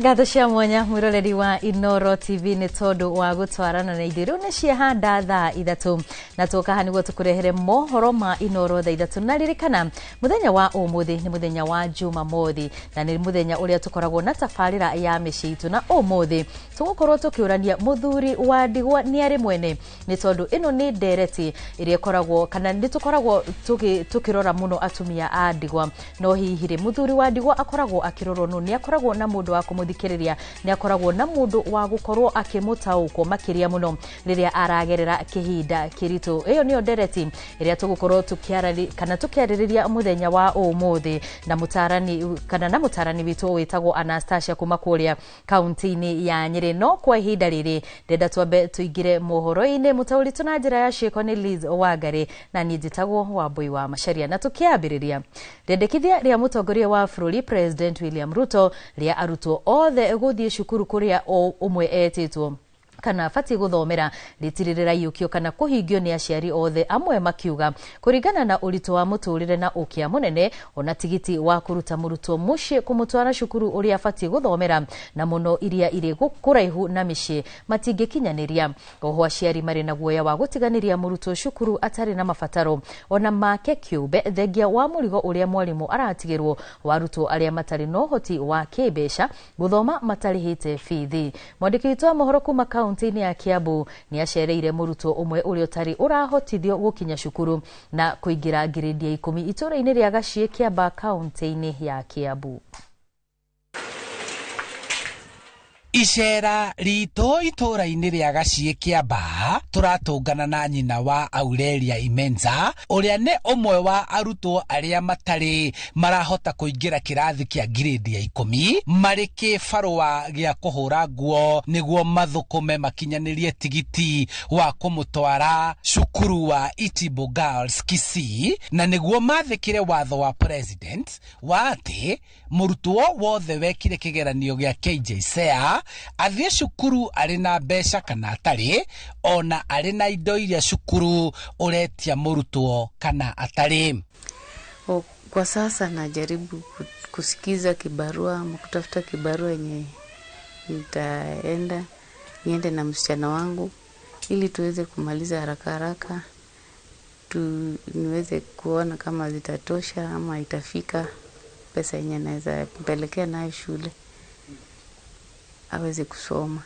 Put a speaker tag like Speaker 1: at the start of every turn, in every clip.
Speaker 1: Ngatho cia mwanya mwiroreri wa Inoro TV nĩ tondũ wa gũtwarana na ithuĩ. Rĩu nĩ ciahanda thaa 3 na tũkaha nĩguo tũkũrehere mohoro ma Inoro thaa 3. Na ririkana mũthenya wa ũmũthĩ nĩ mũthenya wa Jumamothi na nĩ mũthenya ũrĩa tũkoragwo na tabarĩra ya mĩciĩ itũ, na ũmũthĩ tũgũkorwo tũkĩũrania mũthuri wa ndigwa nĩ arĩ mwene, nĩ tondũ ĩno nĩ ndereti ĩrĩa ĩkoragwo kana nĩ tũkoragwo tũkĩrora mũno atumia a ndigwa. No hihi rĩ, mũthuri wa ndigwa akoragwo akĩrorwo nũ? Nĩ akoragwo na mũndũ wa kũmũthikĩrĩria? Nĩ akoragwo na mũndũ wa gũkorwo akĩmũtaũkwo, makĩria mũno rĩrĩa aragerera kĩhinda kĩritũ? Ĩyo nĩyo ndereti ĩrĩa tũgũkorwo tũkĩarari kana tũkĩarĩrĩria mũthenya wa ũmũthĩ na mũtarani kana na mũtarani witũ wĩtagwo Anastasia kuma kũrĩa kaunti-inĩ ya Nyĩrĩ. No kwa ihinda rĩrĩ ndenda twambe tũingĩre mohoro-inĩ. Mũtaũri tũ na njĩra ya ciĩko nĩ Liz Wangari na niĩ njĩtagwo Wambui wa Macharia. Na tũkĩambĩrĩria, rĩendekithia rĩa mũtongoria wa bũrũri President William Ruto rĩa arutwo othe gũthiĩ cukuru kũrĩa o ũmwe etĩtwo kana abatiĩ gũthomera rĩtirĩ rĩraiyũkio kana kũhingio nĩ aciari othe, amwe makiuga kũringana na ũritũ wa mũtũrĩre na ũkĩa mũnene, ona tigiti wa kũruta mũrutwo mũciĩ kũmũtwara cukuru ũrĩa abatiĩ gũthomera, na mũno iria irĩ kũraihu na mĩciĩ, matingĩkinyanĩria. Oho aciari marĩ na guoya wa gũtiganĩria mũrutwo cukuru atarĩ na mabataro ona make kĩũmbe, thengia wa mũrigo ũrĩa mwarimũ aratigĩrwo wa arutwo arĩa matarĩ na ũhoti wa kĩmbeca gũthoma matarĩhĩte bithi. Mwandĩki witũ wa mohoro kuma kaunti-inĩ ya Kiambu nĩ acereire mũrutwo ũmwe ũrĩa ũtarĩ ũrahotithio gũkinya cukuru na kũingĩra ngirĩndi ya 10 itũũra-inĩ rĩa Gaciĩ, Kĩamba, kaunti-inĩ ya Kiambu.
Speaker 2: Icera ritũ itũũra-inĩ rĩa Gaciĩ, Kĩamba, tũratũngana na nyina wa Aurelia Imenza, ũrĩa nĩ ũmwe wa arutwo arĩa matarĩ marahota kũingĩra kĩrathi kĩa ngirĩndi ya 10, marĩ kĩbarũa gĩa kũhũra nguo nĩguo mathũkũme makinyanĩrie tigiti wa kũmũtwara cukuru wa Itibo Girls, Kisii, na nĩguo mathĩkĩre watho wa president wa atĩ mũrutwo wothe wekire kĩgeranio gĩa KJSEA athiĩ cukuru arĩ na mbeca kana atarĩ, ona arĩ na indo iria cukuru ũretia mũrutwo kana atarĩ.
Speaker 3: O, kwa sasa najaribu kusikiza kibarua ama kutafuta kibarua yenye nitaenda niende na msichana wangu ili tuweze kumaliza haraka haraka tu, niweze kuona kama zitatosha ama itafika pesa yenye naweza mpelekea nayo shule aweze kusoma.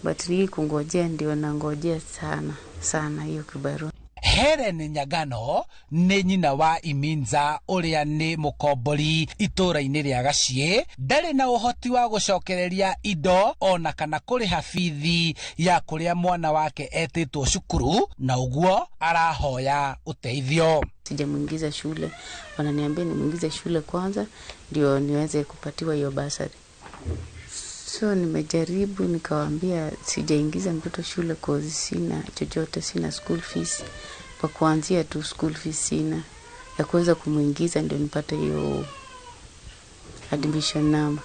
Speaker 3: But hii kungojea ndio nangojea sana sana hiyo kibarua.
Speaker 2: Helen Nyagano nĩ nyina wa Iminza ũrĩa nĩ mũkombori itũũra-inĩ rĩa Gaciĩ, ndarĩ na ũhoti wa gũcokereria indo ona kana kũrĩha bithi ya kũrĩa mwana wake etĩtwo cukuru, na ũguo arahoya ũteithio.
Speaker 3: Sijamuingiza shule, wananiambia nimuingize shule kwanza ndio niweze kupatiwa hiyo basari. So nimejaribu nikawaambia sijaingiza mtoto shule cause sina chochote, sina school fees. Kwa kuanzia tu school fees sina ya kuweza kumuingiza ndio nipate hiyo admission number.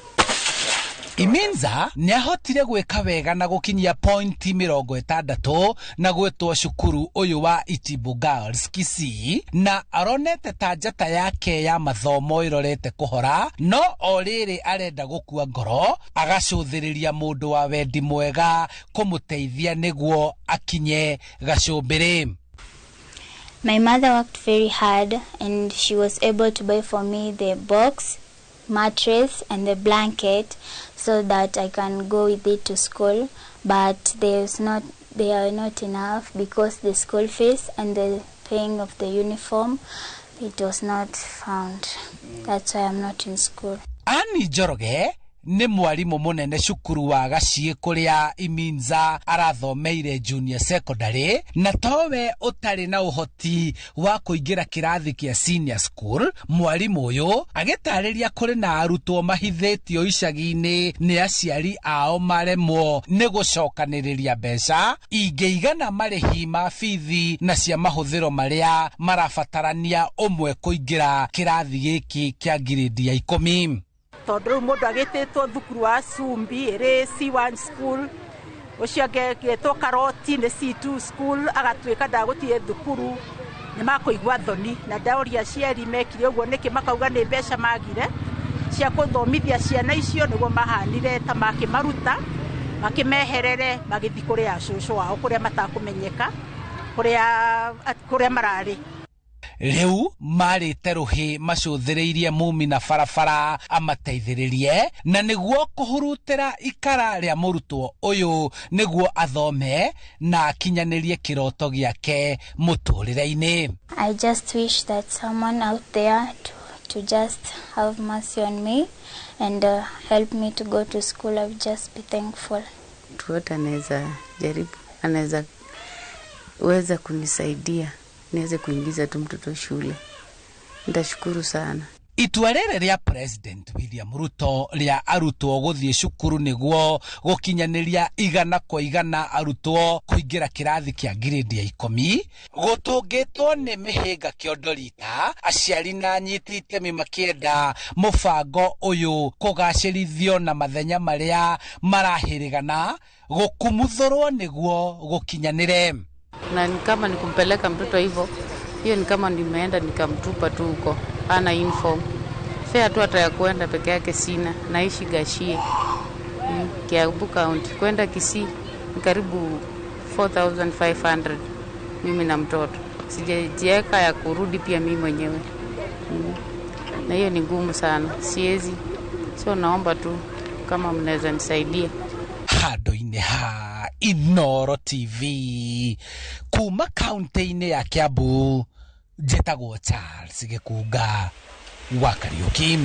Speaker 2: Iminza nĩ ahotire gwĩka wega na gũkinyia pointi 60 na gwĩtwo cukuru ũyũ wa Itibo Girls, Kisii, na aronete ta njata yake ya mathomo ĩrorete kũhora, no o rĩrĩ arenda gũkua ngoro, agacũthĩrĩria mũndũ wa wendi mwega kũmũteithia nĩguo akinye gacũmbĩrĩ.
Speaker 4: My mother worked very hard and she was able to buy for me the box, mattress and the blanket so that I can go with it to school, but there's not they are not enough because the school fees and the paying of the uniform, it was not found. That's why I'm not in school.
Speaker 2: Ani Njoroge nĩ mwarimũ mũnene cukuru wa Gaciĩ kũrĩa Iminza arathomeire junior secondary, na towe ũtarĩ na ũhoti wa kũingĩra kĩrathi kĩa senior school. Mwarimũ ũyũ agĩtarĩria kũrĩ na arutwo mahithĩtio icagi-inĩ nĩ aciari ao maremwo nĩ gũcokanĩrĩria mbeca ingĩigana marĩhi ma bithi na cia mahũthĩro marĩa marabatarania ũmwe kũingĩra kĩrathi gĩkĩ kĩa ngirĩndi ya 10.
Speaker 5: Tondũ rĩu mũndũ agĩtĩtwo thukuru wa Cumbi ĩrĩ C1 school, ũcio ũngĩ agĩtwo Karoti nĩ C2 school, agatuĩka ndagũthiĩ thukuru, nĩ makũigua thoni. Na ndaũria aciari mekire ũguo nĩkĩ, makauga nĩ mbeca magire. Cia kũthomithia ciana icio nĩguo mahanire ta makĩmaruta makĩmeherere magĩthiĩ kũrĩa cũcũ wao kũrĩa matakũmenyeka kũrĩa mararĩ.
Speaker 2: Rĩu marĩte rũhĩ macũthĩrĩirie mumi na barabara amateithĩrĩrie na nĩguo kũhurutĩra ikara rĩa mũrutwo ũyũ nĩguo athome na akinyanĩrie kĩroto gĩake mũtũrĩre-inĩ.
Speaker 4: I just wish that someone out there to just have mercy on me and help me to go to school. I would just be thankful.
Speaker 3: Mtu wote anaweza jaribu, anaweza weza kunisaidia niweze kuingiza tu mtoto shule, nitashukuru sana.
Speaker 2: Itua rĩrĩ rĩa President William Ruto rĩa arutwo gũthiĩ cukuru nĩguo gũkinyanĩria 100% arutwo kũingĩra kĩrathi kĩa grade ya 10 gũtũngĩtwo nĩ mĩhĩnga kĩondo rita, aciari na anyiti itemi makĩenda mũbango ũyũ kũgacĩrithio na mathenya marĩa marahĩrĩgana gũkumuthũrwo nĩguo gũkinyanĩre.
Speaker 3: Na ni kama nikumpeleka mtoto hivyo, hiyo ni kama nimeenda nikamtupa tu huko, hana uniform. Fare tu hata ya kuenda peke yake sina, naishi Gachie, Kiambu County. Kwenda Kisii ni karibu 4500 mimi na mtoto. Sijajiweka ya kurudi pia mimi mwenyewe. Na hiyo ni ngumu sana, siwezi. So naomba tu kama mnaweza nisaidia.
Speaker 2: Handũ-inĩ ha Inooro TV kuma kaunti-inĩ ya Kiambu, njĩtagwo Charles Gĩkunga wa Kariũki.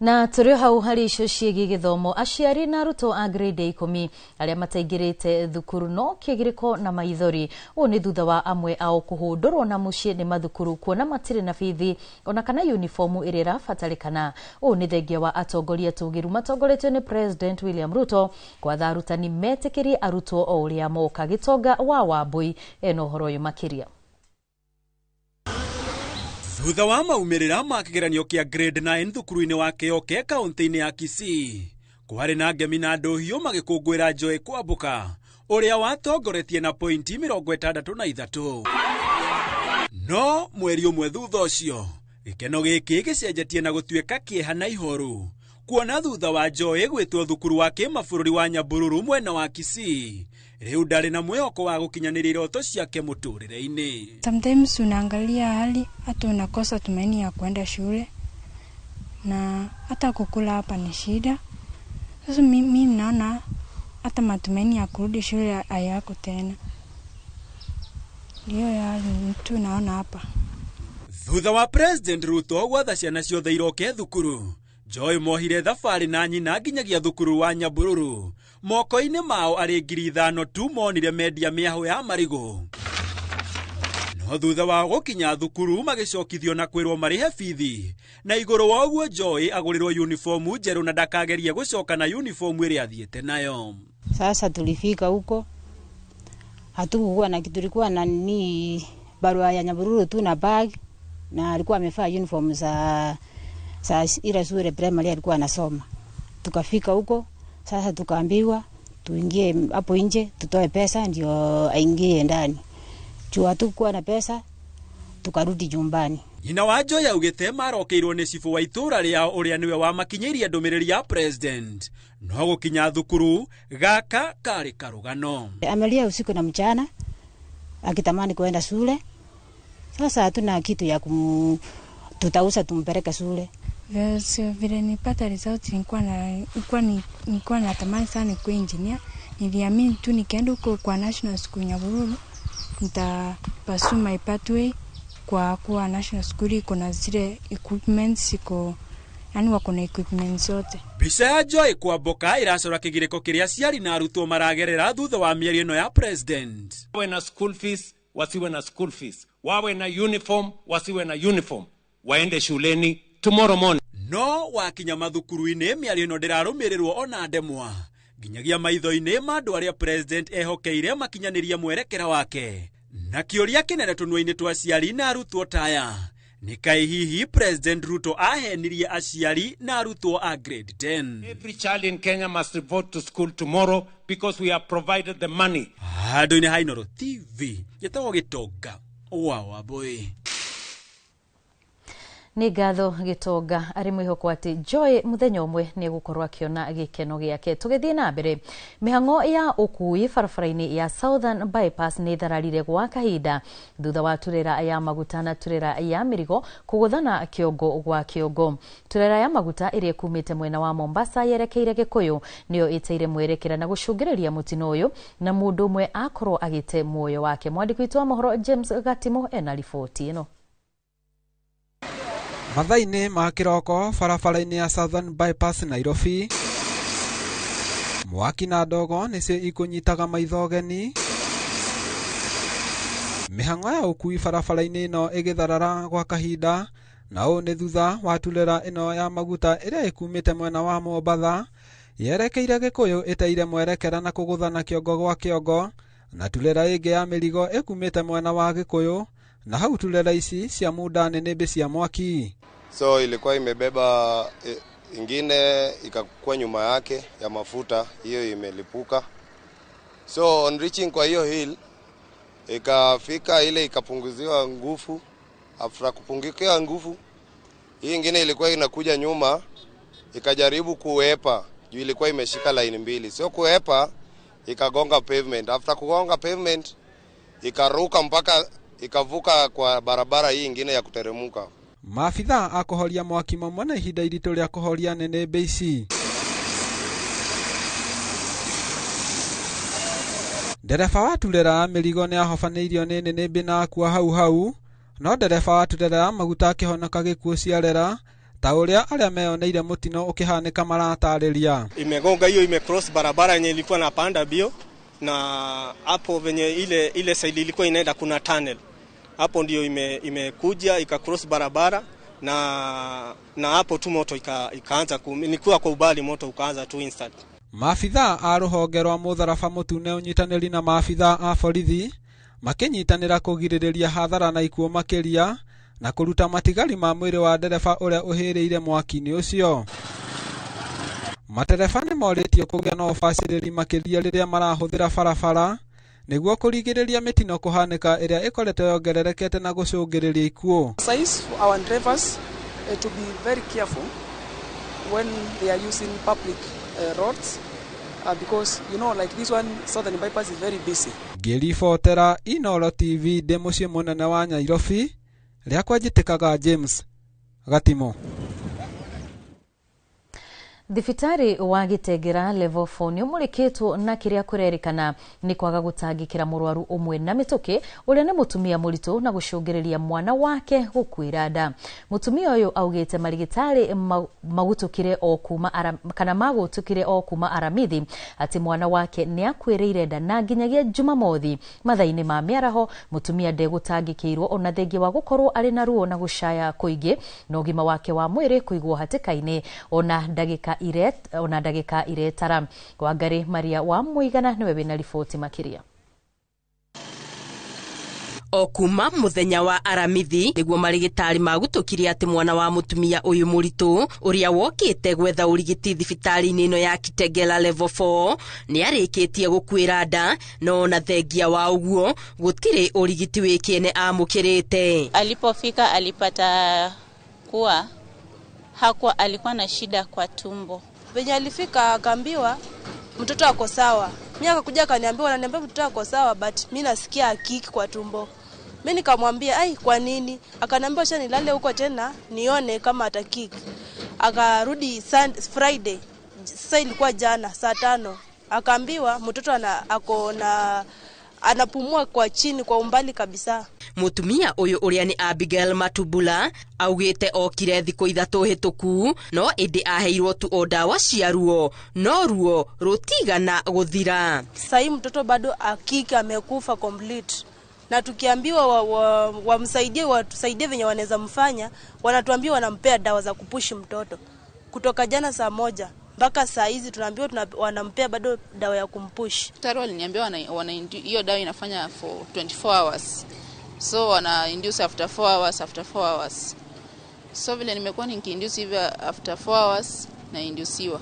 Speaker 1: Na tũrĩ hau harĩ icio ciĩgiĩ gĩthomo, aciari na arutwo a grade 10 arĩa mataingĩrĩte thukuru no kĩgirĩko na maithori. Ũũ nĩ thutha wa amwe ao kũhũndũrwo na mũciĩ nĩ mathukuru kuona matirĩ na bithi ona kana uniformu ĩrĩa ĩrabatarĩkana. Ũũ nĩ thengia wa atongoria tũgĩru matongoretio nĩ President William Ruto gwatha arutani metĩkĩrie arutwo o ũrĩa moka. Gĩtonga wa Wambui ena ũhoro ũyũ makĩria.
Speaker 6: Thutha wa maumĩrĩra ma kĩgeranio kĩa grade 9 thukuru-inĩ wa Kĩoke kaunti-inĩ ya Kisii, kwarĩ na ngemi na ndũhiũ magĩkũngũĩra Joy Kwamboka ũrĩa watongoretie na pointi 63. No mweri ũmwe thutha ũcio gĩkeno gĩkĩ gĩcenjetie na gũtuĩka kĩeha na ihoru kuona thutha wa Joy gwĩtwo thukuru wa kĩmabũrũri wa Nyambururu mwena wa Kisii, rĩu ndarĩ na mwĩhoko wa gũkinyanĩria iroto ciake mũtũrĩre-inĩ.
Speaker 7: Sometimes unaangalia hali hata unakosa tumaini ya kuenda shule na hata kukula hapa ni shida. Sasa mimi naona hata matumaini ya kurudi shule hayako tena. Ndio ya mtu naona hapa.
Speaker 6: Thutha wa President Ruto gwatha ciana ciothe iroke thukuru, Joy mohire thabarĩ na nyina nginyagia thukuru wa Nyambururu. Moko-inĩ mao arĩ 5,000 tu monire mendia mĩahũ ya marigũ. No thutha wa gũkinya thukuru magĩcokithio na kwĩrwo marĩhe bithi, na igũrũ wa ũguo Joy agũrĩrwo uniformu njerũ na ndakagerie gũcoka na uniformu ĩrĩa athiĩte nayo.
Speaker 8: Sasa tulifika huko hatukuwa na kitu, tulikuwa na ni barua ya Nyambururu tu na bag, na alikuwa amevaa uniform za ile shule primary alikuwa anasoma. Tukafika huko sasa tukaambiwa tuingie hapo nje tutoe pesa ndio aingie ndani. Juu hatukuwa na pesa tukarudi nyumbani.
Speaker 6: Nyina wa Joy augĩte marokeirwo nĩ cibũ wa itũra rĩao ũrĩa nĩwe wamakinyĩirie ndũmĩrĩri ya president. No gũkinya thukuru gaka karĩ karũgano.
Speaker 8: Amelia usiku na mchana akitamani kuenda shule. Sasa hatuna kitu ya tutauza tumpeleke shule.
Speaker 7: Vile nilipata result nilikuwa natamani sana kuwa engineer. Niliamini tu nikienda huko kwa National School Nyahururu nita pursue my pathway kwa kuwa National School iko na zile equipments, iko yani wako na equipments zote.
Speaker 6: Mbica ya Joy Kwamboka iracora kĩgirĩko kĩrĩa aciari na arutwo maragerera thutha wa mĩario ĩno ya president.
Speaker 9: Wawe na school fees, wasiwe na school fees. Wawe na uniform, wasiwe na uniform. Waende shuleni tomorrow morning.
Speaker 6: No wakinya mathukuru-inĩ mĩario ĩno ndĩrarũmĩrĩrwo ona ndemwa nginyagia maitho-inĩ ma andũ arĩa president ehokeire makinyanĩrie mwerekera wake. Na kĩũria kĩnene tũnua-inĩ twa aciari na arutwo taya nĩ kaĩ hihi President Ruto ahenirie aciari na arutwo a grade 10.
Speaker 9: Every child in Kenya must report to school tomorrow because we have provided the money.
Speaker 6: Handũ-inĩ ha Inooro TV gĩtagwo Gĩtonga wa Wambui.
Speaker 1: Nĩ ngatho Gĩtonga, arĩ mwĩhoko atĩ Joy mũthenya ũmwe nĩ egũkorwo akĩona gĩkeno gĩake. Tũgĩthiĩ na mbere, mĩhang'o ya ũkui barabara-inĩ ya Southern Bypass nĩ ĩthararire gwa kahinda thutha wa turera ya maguta na turera ya mĩrigo kũgũthana kĩongo gwa kĩongo. Turera ya maguta ĩrĩa ĩkumĩte mwena wa Mombasa yerekeire Gĩkũyũ nĩyo ĩteire mwerekera na gũcũngĩrĩria mũtino ũyũ, na mũndũ ũmwe akorwo agĩte muoyo wake. Mwandĩki witũ wa mohoro James Gatimo ena riboti ĩno.
Speaker 10: Mathaa-inĩ ma kĩroko barabara-inĩ ya Southern Bypass Nairobi, mwaki na ndogo nĩcio ikũnyitaga maitho ũgeni. Mĩhang'o ya ũkui barabara-inĩ ĩno ĩgĩtharara gwa kahinda, na ũũ nĩ thutha wa turera ĩno ya maguta ĩrĩa ĩkumĩte mwena wa Mombatha yerekeire Gĩkũyũ ĩteire mwerekera na kũgũthana kĩongo gwa kĩongo na turera ĩngĩ ya mĩrigo ĩkumĩte mwena wa Gĩkũyũ, na hau turera ici cia munda nĩnĩmbĩ cia mwaki.
Speaker 11: So ilikuwa imebeba ingine ikakuwa nyuma yake ya mafuta, hiyo imelipuka. So on reaching kwa hiyo hill ikafika ile ikapunguziwa nguvu. After kupungukiwa nguvu, hii ingine ilikuwa inakuja nyuma ikajaribu kuepa juu ilikuwa imeshika line mbili. So kuepa ikagonga pavement. After kugonga pavement ikaruka mpaka ikavuka kwa barabara hii ingine ya kuteremuka.
Speaker 10: Maabithaa a kũhoria mwaki mamwe na ihinda iritũ rĩa kũhoria nĩnĩmbĩ ici. Ndereba wa turera ya mĩrigo nĩ ahobanĩirio nĩ nĩnĩmbĩ na akua hau hau, no ndereba wa turera ya maguta akĩhonoka gĩkuũ ciarera ta ũrĩa arĩa meyoneire mũtino ũkĩhanĩka maratarĩria.
Speaker 12: Imegonga hiyo, imecross barabara yenye ilikuwa napanda bio, na hapo venye ile side ilikuwa inaenda kuna tunnel. Hapo ndio imekuja ikacross barabara na hapo tu moto ikaanza, nilikuwa kwa ubali moto ukaanza tu instant.
Speaker 10: Maabithaa a rũhonge rwa mũtharaba mũtune ũnyitanĩri na maabithaa a borithi makĩnyitanĩra kũgirĩrĩria hathara na ikuũ makĩria na kũruta matigari ma mwĩrĩ wa ndereba ũrĩa ũhĩrĩire mwaki-inĩ ũcio. Matereba nĩ morĩtio kũgĩa na ũbacĩrĩri makĩria rĩrĩa marahũthĩra barabara nĩguo kũrigĩrĩria mĩtino kũhanĩka ĩrĩa ĩkoretwo yongererekete na gũcũngĩrĩria ikuũ.
Speaker 13: Advise our drivers to be very careful when they are using public roads because you know, like this one, Southern Bypass is very busy.
Speaker 10: Ngĩribotera Inooro TV ndĩ mũciĩ mũnene wa Nairobi, rĩakwa njĩtĩkaga James Gatimo.
Speaker 1: Thibitarĩ wa Gĩtengera level 4 nĩ ũmũrĩkĩtwo na kĩrĩa kũrerĩkana nĩ kwaga gũtangĩkĩra mũrwaru ũmwe na mĩtũkĩ ũrĩa nĩ mũtumia mũritũ na gũcũngĩrĩria mwana wake gũkuĩra nda. Mũtumia ũyũ augĩte marigĩtarĩ magũtũkire o kuma kana magũtũkire o kuma aramithi atĩ mwana wake nĩ akuĩrĩire nda, na nginyagia Jumamothi mathaa-inĩ ma mĩaraho mũtumia ndegũtangĩkĩirwo ona thengia wa gũkorwo arĩ na ruo na gũcaya kũingĩ na ũgima wake wa mwĩrĩ kũigwo hatĩka-inĩ ona ndagĩka iretara. Wangari Maria wa Mũigana nĩwe wĩna riboti makĩria.
Speaker 14: O kuma muthenya wa aramithi niguo marigitari magũtũkirie atĩ mwana wa mũtumia ũyũ mũritũ ũrĩa wokĩte gwetha ũrigiti thibitarĩ-inĩ ĩno ya Kitengela level 4 nĩ arĩkĩtie gũkuĩra nda, no ona thengia wa ũguo gũtirĩ ũrigiti wĩkĩene amũkĩrĩte.
Speaker 15: Alipofika alipata kuwa hakuwa, alikuwa na shida kwa tumbo.
Speaker 16: Venye alifika akaambiwa mtoto ako sawa. Mimi akakuja akaniambia, wananiambia mtoto ako sawa but mimi nasikia akiki kwa tumbo. Mimi nikamwambia ai, kwa nini? Akaniambia acha nilale huko tena nione kama atakiki. Akarudi Friday. Sasa ilikuwa jana saa 5. Akaambiwa mtoto ako na anapumua kwa chini kwa umbali kabisa.
Speaker 14: Mutumia uyu uria ni Abigail Matubula augite okire thikũ 3 hĩtũku, no ĩndĩ aheirwo tu o ndawa cia ruo, no ruo rutigana guthira.
Speaker 16: Sasa mtoto bado akiki amekufa complete, na tukiambiwa wamsaidie watusaidie venye wanaweza mfanya, wanatuambia wanampea dawa za kupushi mtoto. Kutoka jana saa 1 mpaka saa hizi tunaambiwa wanampea bado dawa ya kumpush.
Speaker 17: Daktari waliniambia wana hiyo dawa inafanya for 24 hours. So wana induce after 4 hours, after 4 hours. So vile nimekuwa nikiinduce hivi after 4 hours na induciwa.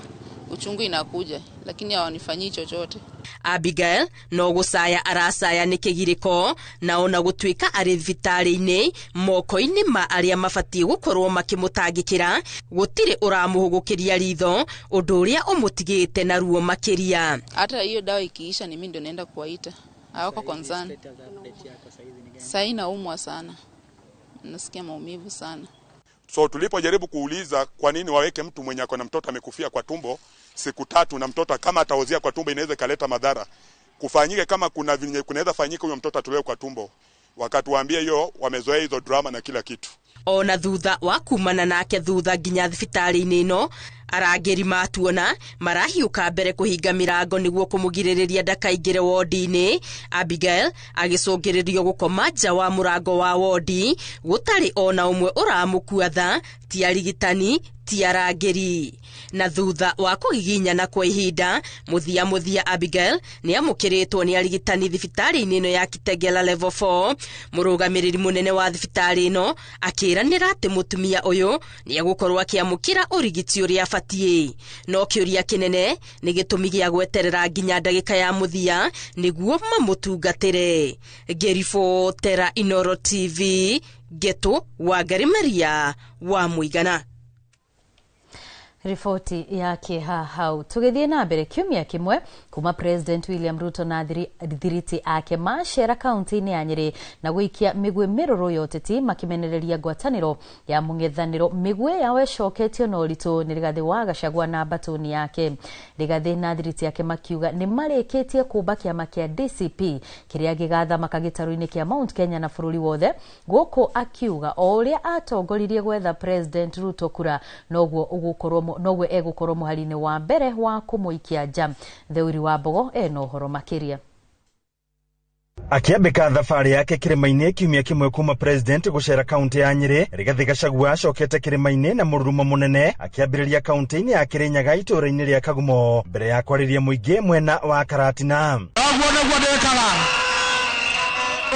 Speaker 17: Uchungu inakuja, lakini hawanifanyii chochote.
Speaker 14: Abigail no gucaya aracaya nĩ kĩgirĩko na ona gũtuĩka arĩ thibitarĩ-inĩ moko-inĩ ma arĩa mabatiĩ gũkorwo makĩmũtangĩkĩra gũtirĩ ũramũhũgũkĩria ritho ũndũ ũrĩa ũmũtigĩte na ruo makĩria.
Speaker 17: Hata hiyo dawa ikiisha ni mimi ndio naenda kuwaita. Hawako concern. Sasa naumwa sana. Nasikia maumivu sana.
Speaker 18: So tulipojaribu kuuliza kwa nini waweke mtu mwenye ako na mtoto amekufia kwa tumbo siku 3 na mtoto kama ataozia kwa tumbo inaweza kaleta madhara. Kufanyike kama kuna vinye kunaweza fanyika huyo mtoto atolewe kwa tumbo. Wakatuambia hiyo wamezoea hizo drama na kila kitu.
Speaker 14: Ona thutha wa kumana nake thutha nginya thibitarĩ-inĩ ĩno arangĩri matuona marahiũka mbere kũhinga mĩrango nĩguo kũmũgirĩrĩria ndakaingĩre wodi-inĩ. Abigail agĩcũngĩrĩrio gũkoma nja wa mũrango wa wodi gũtarĩ ona ũmwe ũramũkua tha, ti arigitani ti arangĩri. Na thutha wa kũgiginyana kwa ihinda mũthia mũthia Abigail nĩ amũkĩrĩtwo nĩ arigitani thibitarĩ-inĩ ĩno ya Kitegela Level 4. Mũrũgamĩrĩri mũnene wa thibitarĩ ĩno akĩranĩra atĩ mũtumia ũyũ nĩ egũkorwo akĩamũkĩra ũrigiti ũrĩa abatiĩ. No kĩũria kĩnene nĩ gĩtũmi gĩa gweterera nginya ndagĩka ya mũthia nĩguo mamũtungatĩre. Ngĩribotera Inoro TV, Geto Wangari Maria wa Mũigana.
Speaker 1: Riboti ya kĩeha hau. Tũgĩthiĩ na mbere kiumia kĩmwe kuma President William Ruto na thiriti ake macera kaunti-inĩ ya Nyĩrĩ na gũikia mĩguĩ mĩrũrũ ya ũteti makĩmenereria ngwatanĩro ya mũng'ethanĩro. Mĩguĩ yao ĩcoketio na ũritũ nĩ Rigathĩ wa Gachagua na mbatũni yake. Rigathĩ na thiriti yake makiuga nĩ marĩkĩtie kũmba kĩama kĩa DCP kĩrĩa gĩgathamaka gĩtarũ-inĩ kĩa Mount Kenya na bũrũri wothe. Gũkũ akiuga o ũrĩa atongoririe gwetha President Ruto kura noguo ũgũkorwo noguo egũkorwo mũhari-inĩ wa mbere wa kũmũikia nja. Theuri wa Mbogo ena ũhoro makĩria.
Speaker 19: Akiambĩka thabarĩ yake kĩrĩma-inĩ kiumia kĩmwe kuma President gũcera kaunti ya Nyĩrĩ, Rigathĩ Gachagua acokete kĩrĩma-inĩ na mũrurumo mũnene akĩambĩrĩria kaunti-inĩ ya Kĩrĩnyaga itũũra-inĩ rĩa Kagumo mbere ya kwarĩria mũingĩ mwena wa Karatina.
Speaker 20: Ũguo nĩguo ndĩkaga,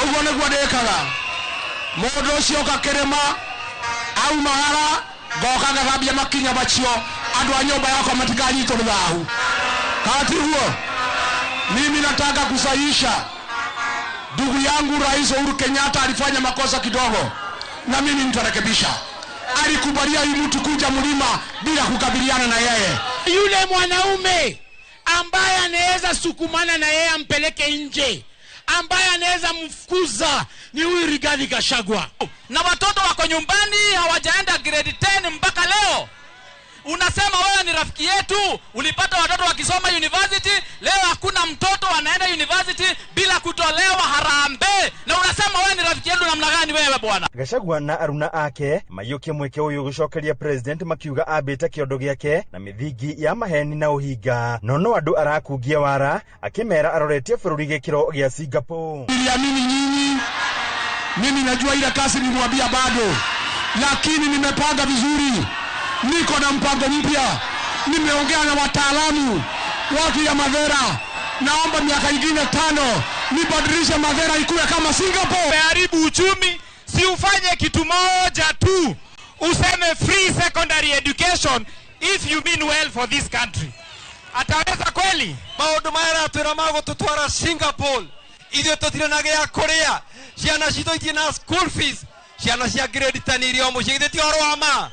Speaker 20: ũguo nĩguo ndĩkaga. Mũndũ ũcio oka kĩrĩma aumagara ngoka ngathambia makinya macio andũ a nyũmba yakwa matikanyitwo nĩ thahu. Katiguo mimi nataka kusahihisha ndugu yangu Rais Uhuru Kenyatta alifanya makosa kidogo na mimi nitarekebisha. Alikubalia huyu mtu kuja mlima bila kukabiliana na yeye.
Speaker 21: Yule mwanaume ambaye anaweza sukumana na yeye ampeleke nje, ambaye anaweza mfukuza ni huyu Rigathi Gachagua.
Speaker 22: Na watoto wako nyumbani hawajaenda grade 10 mpaka leo. Unasema wewe ni rafiki yetu, ulipata watoto wakisoma university, leo hakuna mtoto anaenda university bila kutolewa harambee. Na unasema wewe ni rafiki yetu namna gani wewe bwana?
Speaker 19: Gachagua na aruna ake mayukie mweke uyu gucokeria President makiuga ambite kiondo giake na mithingi ya maheni na uhinga. Nono andu arakungia wara akimera aroretie bururi gikiro gia Singapore.
Speaker 20: Niliamini nyinyi, mimi najua ile kazi nilimwambia bado, lakini nimepanga vizuri. Niko na mpango mpya, nimeongea na wataalamu watu ya Mathera. Naomba miaka ingine 5 nibadilishe Mathera ikuwe kama Singapore.
Speaker 22: Umeharibu uchumi, si ufanye kitu moja tu, useme free secondary education if you mean well for this country. Ataweza kweli?
Speaker 23: Maundu maya aratwira magututwara Singapore, ithuĩ tũtirĩ na gĩa kũrĩa, ciana citũ itirĩ na school fees, ciana cia grade 10 iria o mũciĩ, githĩ ti ũhoro wa ma?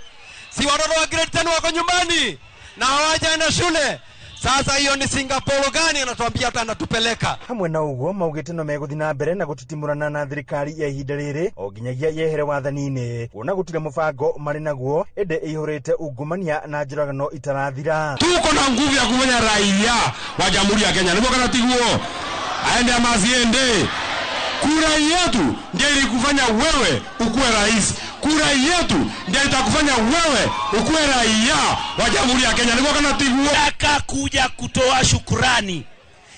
Speaker 23: Si watoto wa grade 10 wako nyumbani na hawajaenda shule. Sasa hiyo ni Singapore gani anatuambia hata anatupeleka?
Speaker 19: Hamwe na uguo maugite no meguthi na mbere na gutitimurana na thirikari ya ihinda riri o nginyagia yehere wathani-ini, kuona gutire mubango mari naguo ende ihurite ungumania na njuragano itarathira.
Speaker 20: Tuko na nguvu ya kufanya raia wa Jamhuri ya Kenya, niko kana tiguo aende ama asiende. Kura yetu ndiyo ilikufanya wewe ukuwe rais. Kura yetu ndiyo itakufanya wewe ukuwe raia wa Jamhuri ya Kenya. Niko kana tiguo.
Speaker 21: Nataka kuja kutoa shukurani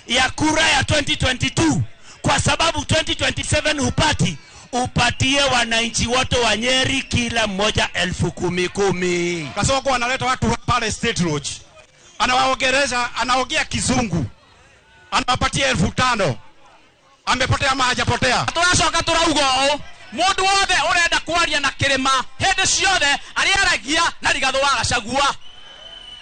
Speaker 21: ya kura ya 2022 kwa sababu 2027 hupati upatie wananchi wote wa Nyeri kila mmoja 10,000.
Speaker 24: Kasoko analeta watu pale State Lodge, anawaongeleza, anaongea kizungu, anawapatia 5,000. Amepotea ama hajapotea?
Speaker 22: Turacoka turauga ũũ, mũndũ wothe ũrenda kwaria na kĩrĩma hĩndĩ ciothe arĩaragia na Rigathĩ wa Gachagua.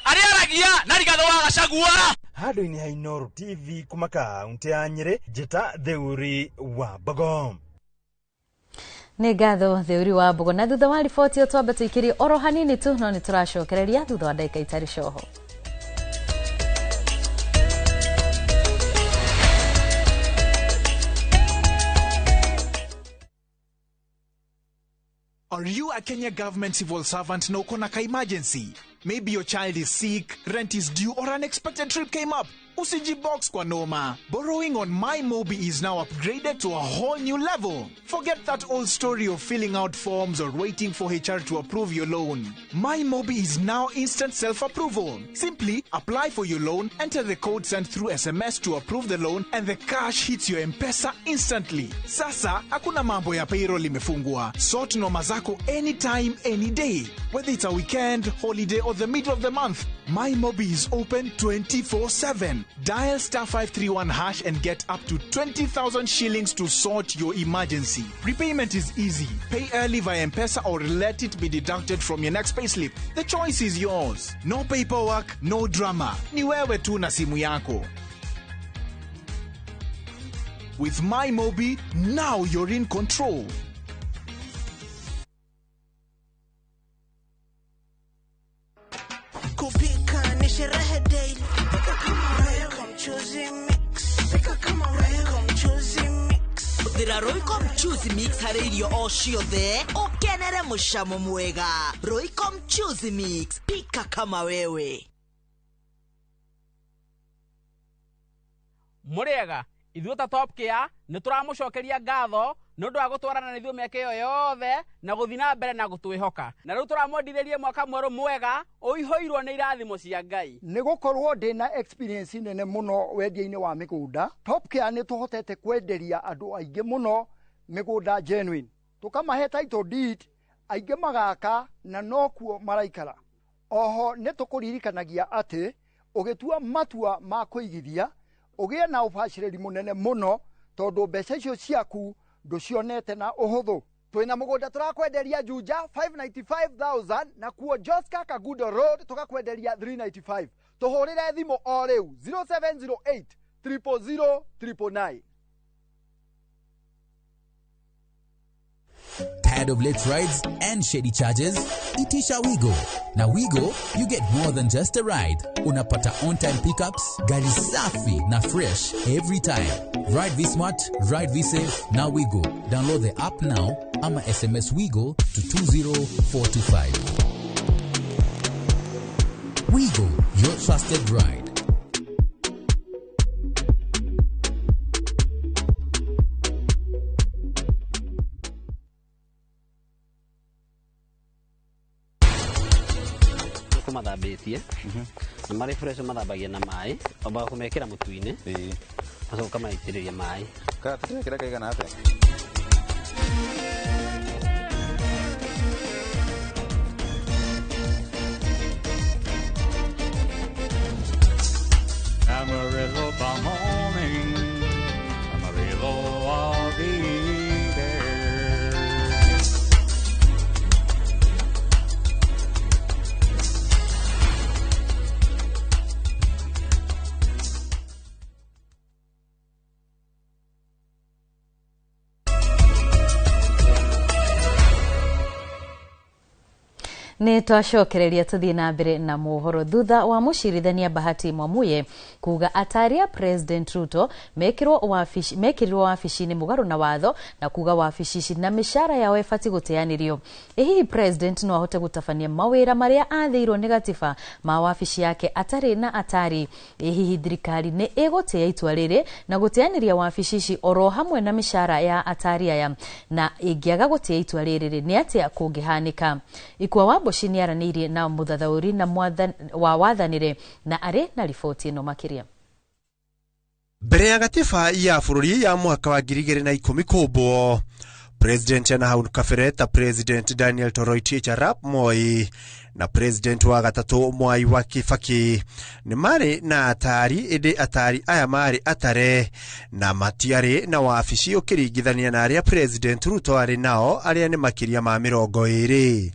Speaker 22: Arĩa aragia na Rigathĩ wa Gachagua.
Speaker 19: Handũ-inĩ ha Inooro TV kuma kaunti ya Nyĩrĩ, njĩta Theuri wa Mbogo.
Speaker 1: Nĩ ngatho Theuri wa Mbogo. Na thutha wa riboti ĩyo twambe tũikĩrie oro hanini tu, no nĩ tũracokereria thutha wa ndagĩka itarĩ coho.
Speaker 2: Are you a Kenya government civil servant na uko na ka emergency? Maybe your child is sick, rent is due, or an unexpected trip came up. Usijibox kwa noma. Borrowing on MyMobi is now upgraded to a whole new level. Forget that old story of filling out forms or waiting for HR to approve your loan. MyMobi is now instant self-approval. Simply apply for your loan, enter the code sent through SMS to approve the loan, and the cash hits your M-Pesa instantly. Sasa, hakuna mambo ya payroll imefungwa. Sort noma zako anytime, any day. Whether it's a weekend, holiday, or the middle of the month, MyMobi is open 24/7. Dial star 531 hash and get up to 20,000 shillings to sort your emergency. Repayment is easy. Pay early via M-Pesa or let it be deducted from your next payslip. The choice is yours. No paperwork, no drama. Ni wewe tu na simu yako. With MyMobi, now you're in control.
Speaker 3: Kupika ni sherehe daily. Pika kama Royco Mchuzi Mix. Pika kama Royco Mchuzi Mix.
Speaker 4: Hũthĩra Royco Mchuzi Mix harĩ irio o ciothe ũkenere mũcamo mwega. Royco Mchuzi Mix, pika kama wewe.
Speaker 22: Mũrĩega, ithuĩ ta Top Care nĩ tũramũcokeria ngatho nĩ ũndũ wa gũtwarana na ithuĩ mĩaka ĩyo yothe na gũthiĩ na mbere na gũtwĩhoka. Na rĩu tũramwendithĩria mwaka mwerũ mwega ũihũirwo nĩ irathimo cia Ngai.
Speaker 5: Nĩ gũkorwo ndĩna experience nene mũno wendia-inĩ wa mĩgũnda, Top Care nĩ tũhotete kwenderia andũ aingĩ mũno mĩgũnda genuine. Tũkamahe title deed, aingĩ magaka na nokuo maraikara. Oho nĩ tũkũririkanagia atĩ ũgĩtua matua ma kũigithia ũgĩe na ũbacĩrĩri mũnene mũno tondũ mbeca icio ciaku ndũcionete na ũhũthũ.
Speaker 25: Twina mugunda turakwenderia Juja 595,000 na kuo Joska Kagudo Road tukakwenderia 395. Tuhurire thimu o riu 0708 000 999.
Speaker 26: Tired of late rides and shady charges? Itisha Wigo. Na Wigo, you get more than just a ride. Unapata on-time pickups, gari safi na fresh every time. Ride V-Smart, ride V-Safe, na Wigo. Download the app now ama SMS Wigo to 20425. Wigo, your trusted ride.
Speaker 27: Mathambĩtie na marĩ fresh mathambagia na maĩ, wambaga kũmekĩra mũtu-inĩ ũgacoka ũkamaitĩrĩria maĩ.
Speaker 28: Tũrekĩra kaigana atĩa?
Speaker 29: Amarillo by morning, Amarillo, I'll be there.
Speaker 1: Nĩ twacokereria tũthiĩ na mbere na mohoro thutha wa mũcirithania Bahati Mwamuye kuga atari a President Ruto mekĩrirwo wabici-inĩ mũgarũ na watho na kuga wabici ici na mĩcara yao ĩbatiĩ gũteanĩrio. Ĩ hihi President no ahote gũtabania mawĩra marĩa athĩirwo nĩ gatiba ma wabici yake atarĩ na atari? Ĩ hihi thirikari nĩ ĩgũtĩa itua rĩrĩ na gũteanĩria wabici ici oro hamwe na mĩcara ya atari aya? Na ĩngĩaga gũtĩa itua rĩrĩ nĩ atĩa kũngĩhanĩka? Ikua wa Mboci nĩ aranĩirie na mũthathaũri na wa wathanĩre na arĩ na riboti ĩno makĩria.
Speaker 30: Mbere ya gatiba ya bũrũri ya mwaka wa 2010 kũmbwo, President na hau kabere ta President Daniel Toroitich arap Moi na President wa gatatũ Mwai wa Kibaki nĩ marĩ na atari, ĩndĩ atari aya marĩ atare na matiarĩ na wabici ũkĩringithania na arĩa President Ruto arĩ nao arĩa nĩ makĩria ma 20.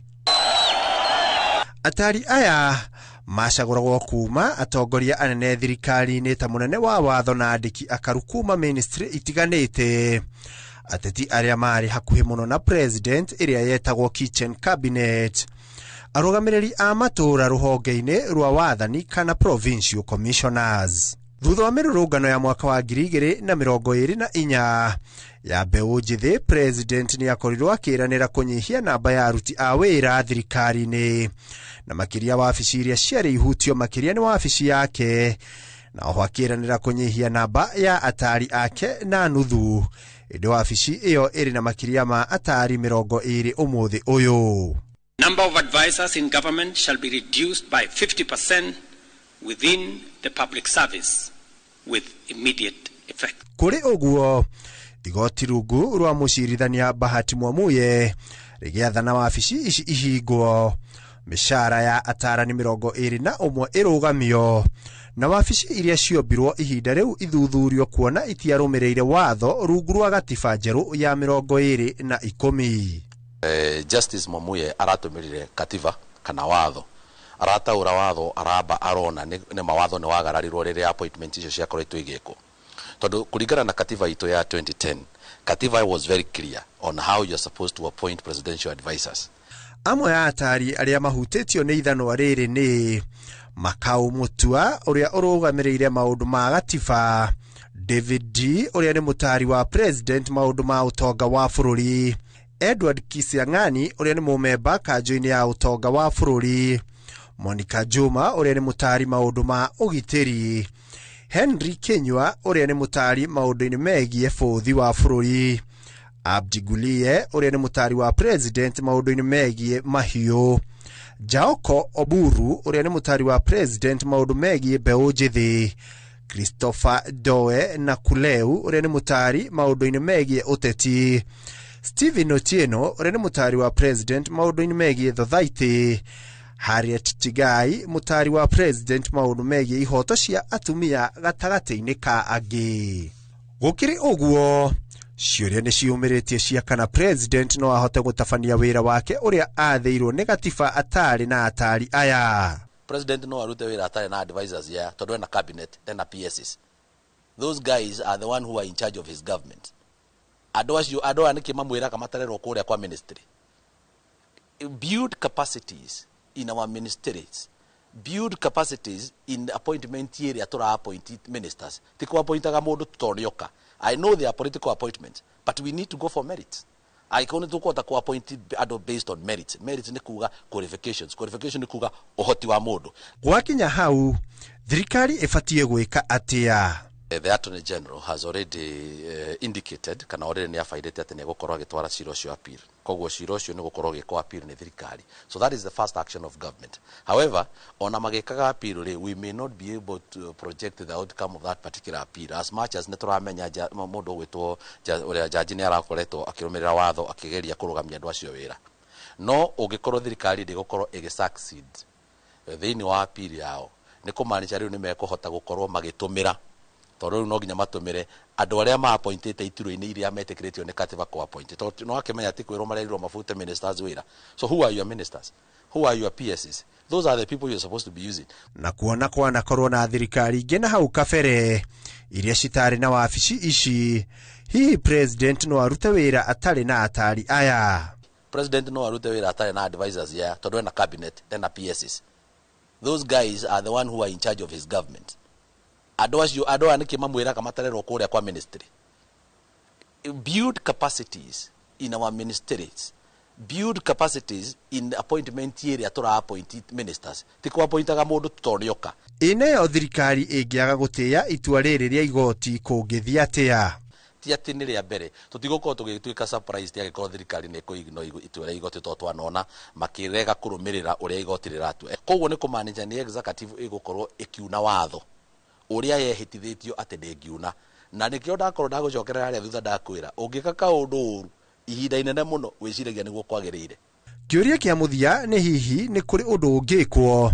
Speaker 30: Atari aya Macagũragwo kuma atongoria anene thirikari-inĩ ta mũnene wa watho na andĩki akaru kuma ministry itiganĩte. Ateti arĩa marĩ hakuhĩ mũno na president ĩrĩa yetagwo kitchen cabinet, arũgamĩrĩri a matũũra rũhonge-inĩ rwa wathani kana provincial commissioners. Thutha wa mĩrũrũngano ya mwaka wa 2024 ya mbeũ njĩthĩ, president nĩ akorirwo akĩranĩra kũnyihia namba ya aruti a wĩra thirikari-inĩ, na makĩria wabici iria ciarĩ ihutio makĩria nĩ wabici yake, na oho akĩranĩra kũnyihia namba ya atari ake na nuthu. Ĩndĩ wabici ĩyo ĩrĩ na makĩria ma atari 20 ũmũthĩ ũyũ.
Speaker 6: Number of advisors in government shall be reduced by 50% within the public service with immediate effect.
Speaker 30: Kũrĩ ũguo, igoti rungu rwa mũcirithania Bahati Mwamuye rĩgĩathana wabici ici ihingwo, mĩcara ya atarani 21 ĩrũgamio, na wabici iria ciombirwo ihinda rĩu ithuthurio kuona itiarũmĩrĩire watho rungu rwa gatiba njerũ ya 2010.
Speaker 7: Justice Mwamuye aratũmĩrire katiba kana watho, arataũra watho, aramba arona nĩ mawatho nĩ wagararirwo rĩrĩa appointment icio ciakoretwo igĩkwo, tondũ kũringana na katiba itũ ya 2010, katiba was very clear on how you're supposed to appoint presidential advisors.
Speaker 30: Amwe a atari arĩa mahutĩtio nĩ ithanwa rĩrĩ nĩ Makau Mutua ũrĩa ũrũgamĩrĩire maũndũ ma gatiba, David D ũrĩa nĩ mũtari wa president maũndũ ma ũtonga wa bũrũri, Edward Kisiang'ani ũrĩa nĩ mũmemba kanjũ-inĩ ya ũtonga wa bũrũri, Monica Juma ũrĩa nĩ mũtari maũndũ ma ũgitĩri, Henry Kinyua ũrĩa nĩ mũtari maũndũ-inĩ megiĩ bũthi wa bũrũri, Abdi Gulie ũrĩa nĩ mũtari wa president maũndũ-inĩ megiĩ mahiũ, Jaoko Oburu ũrĩa nĩ mũtari wa president maũndũ megiĩ mbeũ njĩthĩ, Christopher Doe na Kuleu ũrĩa nĩ mũtari maũndũ-inĩ megiĩ ũteti, Stephen Otieno ũrĩa nĩ mũtari wa president maũndũ-inĩ megiĩ thothaitĩ, Harriet Tigai mũtari wa president maũndũ megiĩ ihoto cia atumia gatagatĩ-inĩ ka angĩ. Gũkĩrĩ ũguo, ciũria nĩ ciumĩrĩtie cia kana president no ahote gũtabania wĩra wake ũrĩa athĩirwo nĩ gatiba atarĩ na atari aya.
Speaker 7: President no arute wĩra atarĩ na advisors ya tondũ ena cabinet, ena PSs. Those guys are the one who are in charge of his government. Andũ acio, andũ aya nĩkĩ mamwĩraga matarerwo kũrĩa kwa ministry? Build capacities in our ministries, build capacities in appointment ĩrĩa tũra appoint ministers. Ti kũ appointaga mũndũ tondũ I know they are political appointments, but we need to go for merit. Angĩkorwo nĩ tũkũhota kũ appoint andũ based on merit. Merit nĩ kuga qualifications, qualification nĩ kuga ũhoti wa mũndũ.
Speaker 30: Gwakinya hau, thirikari ĩbatiĩ gwĩka atĩa?
Speaker 7: The Attorney General has already indicated kana already nĩ abairĩte atĩ nĩ egũkorwo agĩtwara cira ũcio appeal. Koguo cira ũcio nĩ gũkorwo ũgĩkwo appeal nĩ thirikari. So that is the first action of government. However, ona magĩkaga appeal rĩ, we may not be able to project the outcome of that particular appeal as much as nĩ tũramenya mũndũ ũgwĩtwo ũrĩa jaji nĩ arakoretwo akĩrũmĩrĩra watho akĩgeria kũrũgamia andũ acio wĩra. No ũngĩkorwo thirikari ndĩgũkorwo ĩgĩ succeed thĩinĩ wa appeal yao, nĩ kũmaanisha rĩu nĩ mekũhota gũkorwo magĩtũmĩra, tondũ rĩu no nginya matũmĩre andũ arĩa ma-appointĩte iturwa-inĩ iria metĩkĩrĩtio nĩ katiba kũ-appoint, tondũ no akĩmenya ti kwĩrwo marerirwo mabute ministers wĩra. So who are your ministers? Who are your PSs? Those are the people you're supposed to be using.
Speaker 30: Na kuona kwanakorwo na thirikari ingĩ na hau kabere iria citarĩ na wabici ici, hihi president no arute wĩra atarĩ na atari aya?
Speaker 7: President no arute wĩra atarĩ na advisors ya tondũ ena cabinet, ena PSs. Those guys are the one who are in charge of his government. Andũ acio, andũ aya nĩkĩ mamwĩraga matarerwo kũrĩa kwa ministry? Build capacities in our ministries, build capacities in appointment ĩrĩa tũra appoint ministers. Ti kũ appointaga mũndũ tondũ nĩoka.
Speaker 30: Ĩneyo thirikari ĩngĩaga gũtĩĩa itua rĩrĩ rĩa igoti kũngĩthiĩ atĩa?
Speaker 7: Ti atĩ nĩ rĩa mbere, tũtigũkorwo tũgĩtuĩka surprised angĩkorwo thirikari nĩ ĩkũ-ignore itua rĩa igoti, tondũ twanona makĩrega kũrũmĩrĩra ũrĩa igoti rĩratua. Koguo nĩ kũmaanisha nĩ executive ĩgũkorwo ĩkiuna watho ũrĩa yehĩtithĩtio atĩ ndĩngiuna. Na nĩkĩo ndakorwo ndagũcokerera harĩa thutha ndakwĩra, ũngĩka kaũndũ ũru ihinda inene mũno wĩciragia nĩguo kwagĩrĩire.
Speaker 30: Kĩũria kĩa mũthia nĩ hihi nĩ kũrĩ ũndũ ũngĩkwo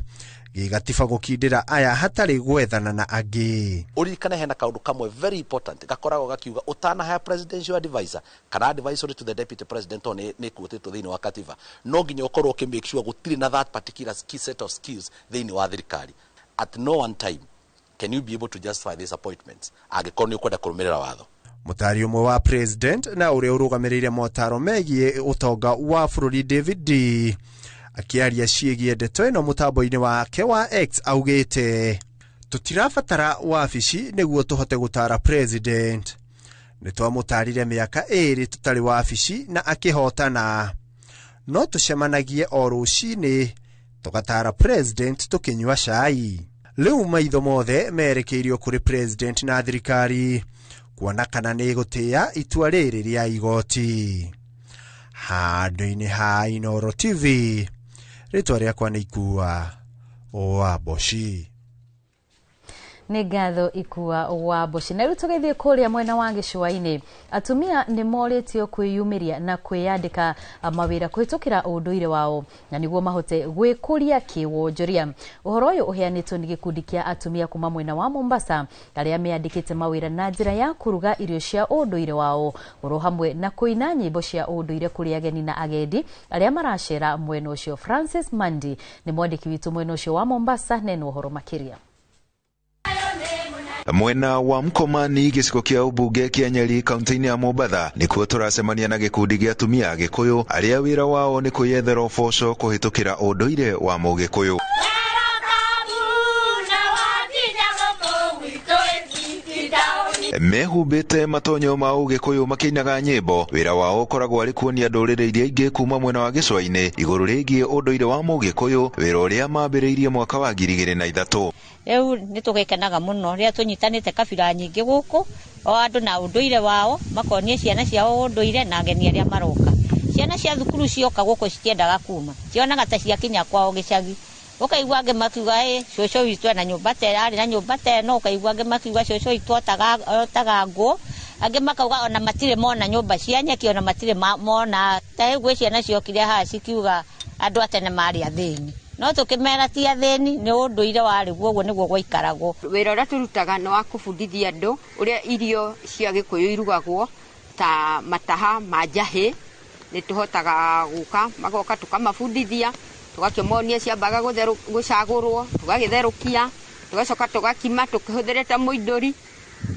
Speaker 30: Gĩgatiba gũkindĩra aya hatarĩ gwethana na angĩ.
Speaker 7: Uririkane hena kaundu kamwe very important gakoragwo gakiuga utanahaya presidential advisor kana advisory to the deputy president o nĩ quotĩtwo thĩinĩ wa katiba, no nginya ũkorwo ũkĩ make sure gũtirĩ na that particular skill set of skills thĩinĩ wa thirikari. At no one time can you be able to justify these appointments angĩkorwo nĩ ũkwenda kũrũmĩrĩra watho.
Speaker 30: Mũtari ũmwe wa president na ũrĩa ũrũgamĩrĩire motaro megiĩ ũtonga wa bũrũri David D akĩaria ciĩgiĩ ndeto ĩno mũtambo-inĩ wake wa X augĩte, tũtirabatara wabici nĩguo tũhote gũtara president. Nĩtwamũtarire mĩaka 2 tũtarĩ wabici na akĩhotana, no tũcemanagie o rũcinĩ tũgatara president tũkĩnyua cai. Rĩu maitho mothe merekeirio kũrĩ president na thirikari kuona kana nĩ gũtĩĩa itua rĩrĩ rĩa igoti. Handũ-inĩ ha Inooro TV, rĩtwa rĩakwa nĩ Ikua wa Mboci.
Speaker 1: Nĩ ngatho Ikua wa Mboci. Na rĩu tũgĩthiĩ kũrĩa mwena wa gĩcũa-inĩ, atumia nĩ morĩtio kwĩyumĩria na kwĩyandĩka mawĩra kũhĩtũkĩra ũndũire wao na nĩguo mahote gwĩkũria kĩwonjoria. Ũhoro ũyũ ũheanĩtwo nĩ gĩkundi kĩa atumia kuma mwena wa Mombasa arĩa meyandĩkĩte mawĩra na njĩra ya kũruga irio cia ũndũire wao oro hamwe na kũina nyĩmbo cia ũndũire kũrĩ ageni na agendi arĩa maracera mwena ũcio. Francis Mandi nĩ mwandĩki witũ mwena ũcio wa Mombasa nena ũhoro makĩria.
Speaker 8: Mwena wa Mkomani gĩcigo kĩa ũmbunge kĩa Nyeri kaunti-inĩ ya Mombatha nĩkuo tũracemania na gĩkundi gĩa atumia Agĩkũyũ arĩa wĩra wao nĩ kwĩyethera ũboco kũhĩtũkĩra ũndũire wa Mũgĩkũyũ. Mehumbĩte matonyo ma Ũgĩkũyũ makĩinaga nyĩmbo. Wĩra wao ũkoragwo arĩ kuonia ndũrĩrĩ iria ingĩ kuma mwena wa gĩcũa-inĩ igũrũ rĩgiĩ ũndũire wa Mũgĩkũyũ, wĩra ũrĩa mambĩrĩirie mwaka wa 2003.
Speaker 9: Rĩu nĩ tũgĩkenaga mũno rĩrĩa tũnyitanĩte kabira nyingĩ gũkũ, o andũ na ũndũire wao, makonie ciana ciao ũndũire na ageni arĩa maroka. Ciana cia thukuru cioka gũkũ citiendaga kuma, cionaga ta ciakinya kwao gĩcagi. Ũkaigua angĩ makiuga ĩ cũcũ witũ ena nyũmba ta arĩ na nyũmba ta ĩno, ũkaigua angĩ makiuga cũcũ witũ otaga ngũ, angĩ makauga ona matirĩ mona nyũmba cia nyeki, ona matirĩ mona. Ta rĩu gwĩ ciana ciokire haha cikiuga andũ a tene marĩ athĩni, no tũkĩmera ti athĩni, nĩ ũndũire warĩ guo, ũguo nĩguo gwaikaragwo.
Speaker 10: Wĩra ũrĩa tũrutaga nĩ wa kũbundithia andũ ũrĩa irio cia Gĩkũyũ irugagwo ta mataha ma njahĩ. Nĩ tũhotaga gũka magoka tũkamabundithia, tũgakĩmonia ciambaga gũcagũrwo, tũgagĩtherũkia, tũgacoka tũgakima tũkĩhũthĩrĩte mũindũri,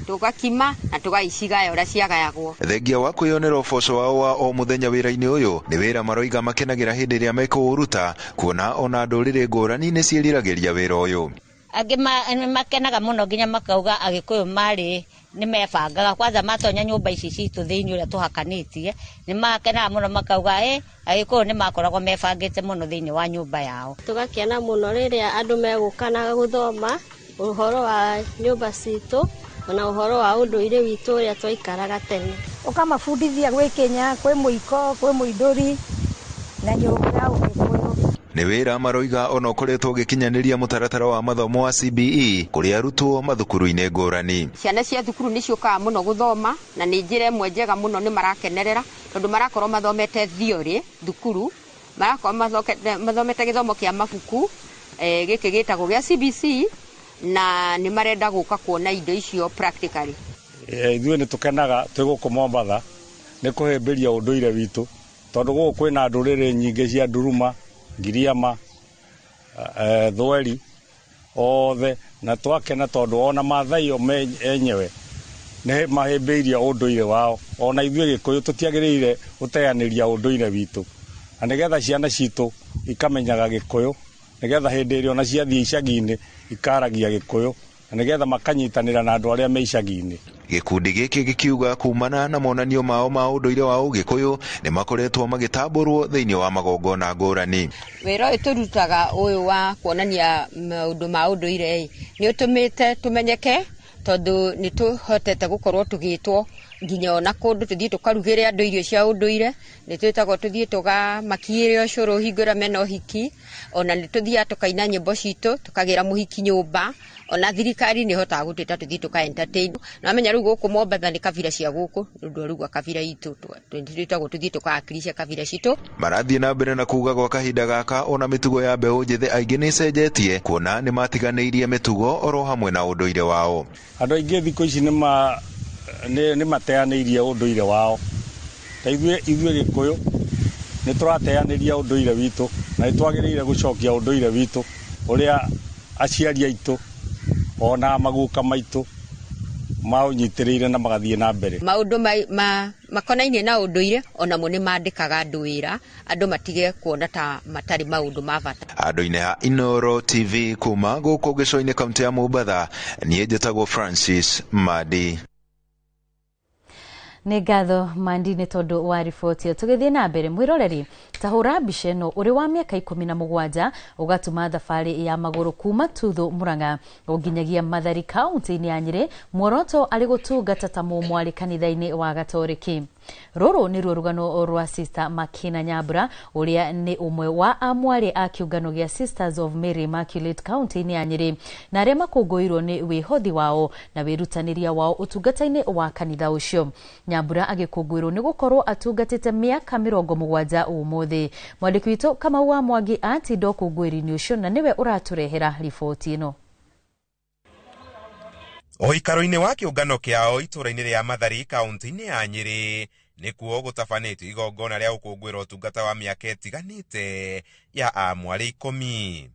Speaker 10: tũgakima na tũgaicigaya ũrĩa ciagayagwo.
Speaker 8: Thengia wa kwĩyonera ũboco wao wa o mũthenya wĩra-inĩ ũyũ nĩ wĩra maroiga makenagĩra hĩndĩ ĩrĩa mekũũruta, kuona ona ndũrĩrĩ ngũrani nĩ ciĩriragĩria wĩra ũyũ.
Speaker 9: Angĩ makenaga mũno nginya makauga Agĩkũyũ marĩ nĩ mebangaga kwanza matonya nyũmba ici citũ thĩinĩ ũrĩa tũhakanĩtie, nĩ makenaga mũno makauga ĩ Agĩkũyũ nĩ makoragwo mebangĩte mũno thĩinĩ wa nyũmba yao.
Speaker 11: Tũgakena mũno rĩrĩa andũ megũka na gũthoma ũhoro wa nyũmba citũ ona ũhoro wa ũndũire witũ ũrĩa twaikaraga tene.
Speaker 12: Ũkamabundithia gwĩ kĩnya, kwĩ mũiko, kwĩ mũindũri na nyũmba ya Ũgĩkũyũ.
Speaker 8: Nĩ wĩra maroiga ona ũkoretwo ũgĩkinyanĩria mũtaratara wa mathomo wa CBE kũrĩ arutwo mathukuru-inĩ ngũrani.
Speaker 10: Ciana cia thukuru nĩ ciũkaga mũno gũthoma na nĩ njĩra ĩmwe njega mũno, nĩ marakenerera tondũ marakorwo mathomete theory thukuru, marakorwo mathomete gĩthomo kĩa mabuku gĩkĩ gĩtagwo gĩa CBC, na nĩ marenda gũka kuona indo icio practically.
Speaker 13: Ithuĩ nĩ tũkenaga twĩ gũkũ Mombatha nĩ kũhĩmbĩria ũndũire witũ, tondũ gũkũ kwĩna ndũrĩrĩ nyingĩ cia Nduruma, Ngiriama, Thweri othe, na twakena tondũ ona Maathai o enyewe nĩ mahĩmbĩirie ũndũire wao. Ona ithuĩ Gĩkũyũ tũtiagĩrĩire gũteanĩria ũndũire witũ, na nĩgetha ciana citũ ikamenyaga Gĩkũyũ, nĩgetha hĩndĩ ĩrĩa ona ciathiĩ icagi-inĩ ikaragia Gĩkũyũ, na nĩgetha makanyitanĩra na andũ arĩa me icagi-inĩ.
Speaker 8: Gĩkundi gĩkĩ gĩkiuga kumana na monanio mao ma ũndũire wa Ũgĩkũyũ nĩ makoretwo magĩtambũrwo thĩinĩ wa magongona ngũrani.
Speaker 10: Wĩra ũyũ tũrutaga ũyũ wa kuonania maũndũ ma ũndũire nĩ ũtũmĩte tũmenyeke, tondũ nĩ tũhotete gũkorwo tũgĩtwo nginya ona kũndũ tũthiĩ tũkarugĩre andũ irio cia ũndũire, nĩ twĩtagwo tũthiĩ tũkamakiĩre ũcũrũ hingo ĩrĩa mena ũhiki, ona nĩ tũthiaga tũkaina nyĩmbo citũ tũkagĩra mũhiki nyũmba, Ona thirikari nĩ ĩhotaga gũtwĩta tũthiĩ tũka entertain. Na wamenya rĩu gũkũ Mombatha nĩ kabira cia gũkũ, nĩ ũndũ rĩu kabira itũ twĩtagwo tũthiĩ tũkawakilisha kabira citũ.
Speaker 8: Marathiĩ na mbere na kuga gwa kahinda gaka ona mĩtugo ya mbeũ njĩthĩ aingĩ nĩ ĩcenjetie kuona nĩ matiganĩirie mĩtugo oro hamwe na ũndũire wao.
Speaker 13: Andũ aingĩ thikũ ici nĩ mateanĩirie ũndũire wao. Ta ithuĩ Gĩkũyũ nĩ tũrateanĩria ũndũire witũ na nĩ twagĩrĩire gũcokia ũndũire witũ ũrĩa aciari aitũ ona maguka maitũ maũnyitĩrĩire na magathiĩ na mbere.
Speaker 10: Maũndũ makonainie na ũndũire onamo nĩ mandĩkaga andũ wĩra, andũ matige kuona ta matarĩ maũndũ ma bata.
Speaker 8: Andũ-inĩ ha Inooro TV kuma gũkũ gĩcũa-inĩ kaunti ya Mombatha, niĩ njĩtagwo Francis Madi.
Speaker 1: Nĩ ngatho Mandi nĩ tondũ wa riboti ĩyo. Tũgĩthiĩ na mbere, mwĩroreri, ta hũra mbica ĩno ũrĩ wa mĩaka 17 ũgatuma thabarĩ ya magũrũ kuma Tuthu Murang'a nginyagia Mathari kaunti-inĩ ya Nyĩrĩ, muoroto arĩ gũtungata ta mũmwarĩ kanitha-inĩ wa Gatoreki. Rũrũ nĩruo rũgano rwa Sister Makina Nyambura ũrĩa nĩ ũmwe wa amwarĩ a kĩũngano gĩa Sisters of Mary Immaculate kaunti-inĩ ya Nyĩrĩ na arĩa makũngũĩirwo nĩ wĩhothi wao na wĩrutanĩria wao ũtungata-inĩ wa kanitha ũcio. Nyambura agĩkũngũĩrwo nĩ gũkorwo atungatĩte mĩaka 70 ũmũthĩ. Mwandĩki witũ Kamau wa Mwangi atinda ũkũngũĩri-inĩ ũcio na nĩwe ũratũrehera riboti ĩno.
Speaker 14: Ũikaro-inĩ wa kĩũngano kĩao itũũra-inĩ rĩa Mathari kaunti-inĩ ya Nyĩrĩ nĩkuo gũtabanĩtio igongona rĩa gũkũngũĩra ũtungata wa mĩaka ĩtiganĩte ya amwarĩ 10.